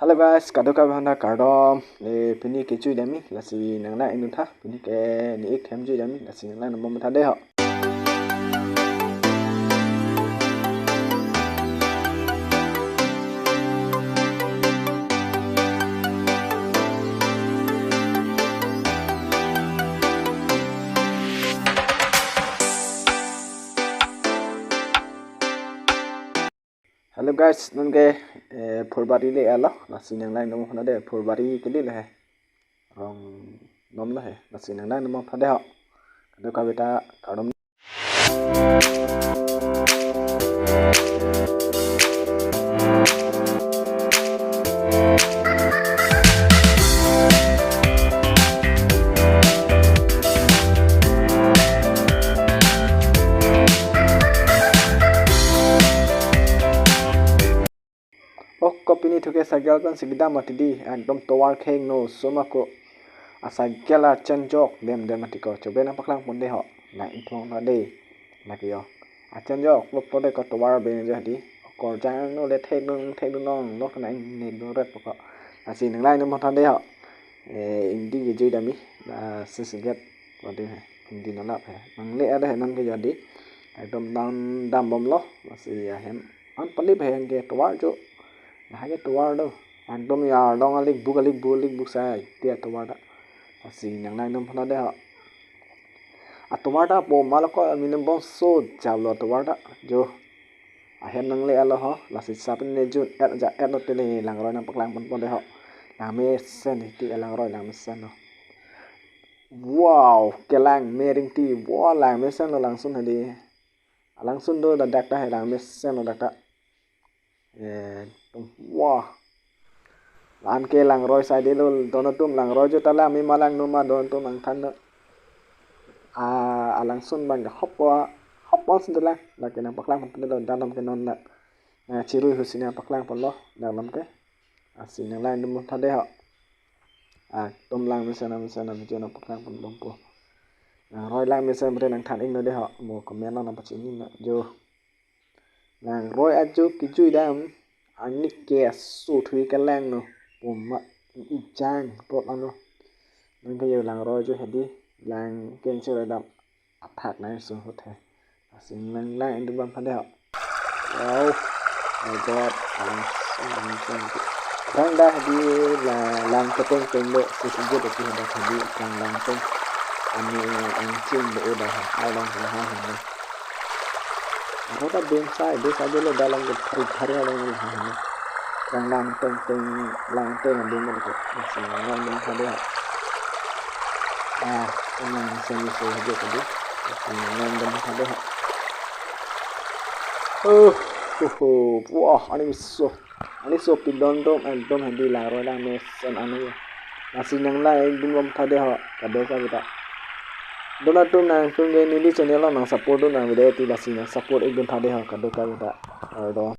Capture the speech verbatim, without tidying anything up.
Hello guys, kadokave aphan ta kardom. Eh, pini kejui damji, lasi nanglang ingduntha. Pini ke ni ik them jui damji, lasi nanglang nang bom tha dei ho. Hello guys, non ke, eh, Phurbari le-etlo, lasi nanglang nang bom tha dei, Phurbari kali le he. Rong nom le he, lasi nanglang nang bom tha dei ho. Kadokave ta kardom. Oh, kopini thuke cycle pen si kedam mati dei, ekdom tovar kheng no, soma ko. A cycle a chenjok dem dem mati ko, chobe nangpaklang pon dei ho, nang ingthong tha dei, lake jo. A chenjok, lop to dei ko tovar beng jo dei, korjang no le thek dung, thek dung nong, lok nang ne dung ret ko. Lasi nanglang nang bom tha dei ho. Eh, ingdi kejui damji, la sisi get, ko dei he, ingdi nang lap he, nang le-et he, nang ke jo dei, ekdom dam dam bomlo, lasi ahem. An palip he ke tovar jo. Lahai ke tovar do. Ekdom ya dong alik buk alik buk alik buk sai dia tovar ta. Lasi nanglang nang bom tha dei ho. A tovar ta po malo ko minem bom so jablo tovar ta. Jo. Ahem nang le-etlo ho. Lasi sapin ne jun et ja et lo tele langroi nangpaklang pon pon dei ho. Langmesen ti langroi langmesen lo. Wow, kelang mering ti. Wow, langmesen lo langsun he dei. Alangsun do ladak ta he langmesen lo dak ta. Eh, tum, wah. La-an ke langroi sai dei lo, don atum langroi jo ta la me ma lang no ma don atum nangthan do. Ah, alangsun bang ke hop wa, hop wa sendela. Lake nangpaklang pon lo, dalam ke non na. Na chirui husi nangpaklang ponlo, dalam ke. Lasi nanglang nang bom tha dei ho. Ah, tum langmesen mesen video nangpaklang pon bompo. Langroi langmesen bre nangthan ingno dei ho, mo comment lo nangpachini ingno jo. Langroi ajo kejui dam, anik ke aso thui kelang no, puma ijang tot ano. Nang ke jo langroi jo he dei, lang keng sira dam, athak nang so hot he. Lasi nanglang ingdun bom tha dei ho. Wow, my God, alang, alang, alang. Rang dah di la, lang keteng teng do, sisi get ati hadak he dei, lang lang teng. Ani angching do udah, alang lang ha ha. Ako ta beng sai, beng sai dei lo dalam ke thari thari alang lang ha ha. Lang lang teng teng, lang teng beng mo ko. Lasi nanglang bom tha dei ho. Ah, nanglang mesen mesen ajo ko dei. Lasi nanglang bom tha dei ho. Oh, oh, oh, wah, ani so. Ani so pidon dong, ekdom he dei langroi langmesen ani. Lasi nanglang ingdun bom tha dei ho, kadokave ta. Don atum nangtum ke neli channel lo nang support dun nang video ti lasi nang support ingdun tha dei ho, kadokave ta. Kardom.